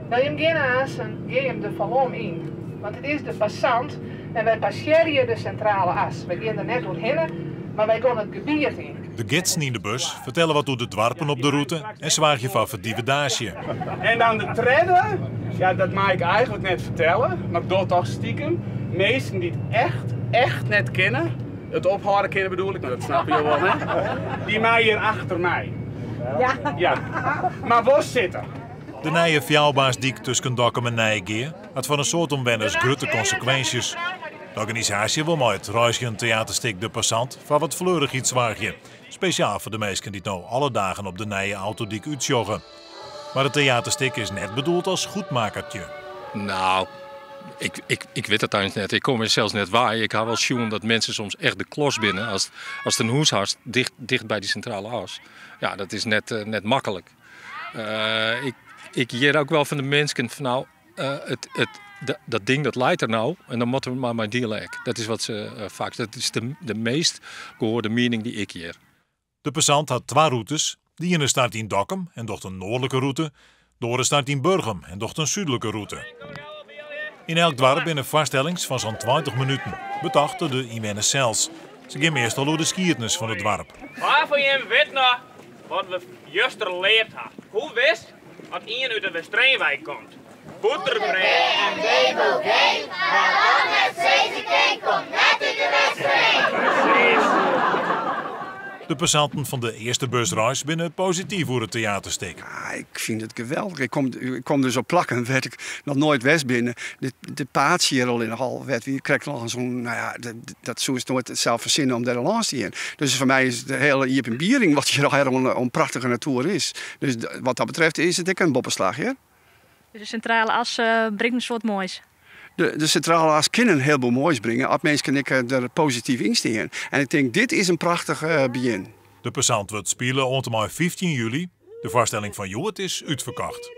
No, jim geane aansen, gean jim de Falom yn. Want it is de Passant en wy passearje de Sintrale As. Wy gean der net oerhinne, mar wy gean it gebiet yn. De gidsen yn de bus fertelle wat oer de doarpen op de rûte en soargje foar ferdivedaasje. En dan de tredde, ja, dat mei ik eigentlik net fertelle, mar ik doch it toch stikem. Minsken dy't echt, echt net kinne, it ophâlde kinne bedoel ik, mar dat snappe jo wol, hè? Dy mei hjir achter my. Ja. Mar wol sitte. De nije fjouwerbaansdyk tusken Dokkum en Nijegea hat foar in soad omwenners grutte konsekwinsjes. De organisaasje wol mei it reizgjend teaterstik De Passant foar wat fleurichheid soargje. Spesjaal foar de minsken dy't no alle dagen op de nije autodyk útsjogge. Mar it teaterstik is net bedoeld as goedmakertje. Nou, ik, ik, ik wit it eins net. Ik kom der sels net wei. Ik ha wol sjoen dat minsken soms echt de klos binne as, ast in hûs hast dicht, dicht by dy Sintrale As. Ja, dat is net, eh, net maklik. Eh, ik, ik hear ek wol fan de minsken fan nou, eh, it, it, dat ding dat leit der no en dan moatte we mar mei deale ek. Dat is wat se uh, faak. Dat is de, de meast gehoorde miening dy't ik hear. De Passant hat twa rûtes. De iene start yn Dokkum en docht in noardlike rûte. De oare start yn Burgum en docht in súdlike rûte. Yn elk doarp binne foarstellings fan sa'n 20 minuten, betocht troch de ynwenners sels. Se gean meastal oer de skiednis fan it doarp. Wa fan jim wit noch wat we juster leard ha? Hoe witst at ien út de Westereen wei komt? Bûterbrea. En BBG, mar wat net sizze kin, komt net út de Westereen. Presys. De passanten fan de earste busreis binne posityf oer it teaterstik. Ja, ik fyn it geweldich. Ik kom, ik kom dus op plakken wêr't ik noch noait west bin. Dit, dit paadsje hjir allinnich al, wêr't wy krekt noch zo'n, nou ja, dat, dat soest noait sels fersinne om dêr lâns te gean. Dus foar my is it de hiele iepenbiering wat hjir al oan prachtige natoer is. Dus wat dat betreft is it ek in boppeslach, hear. Dus de Sintrale As bringt in soad moais. De, de Sintrale As kin in hielboel moais bringe as minsken ek der posityf yn stean. En ik tink, dit is in prachtich begjin. De Passant wurdt spile oant en mei 15 july. De foarstelling fan hjoed is útferkocht.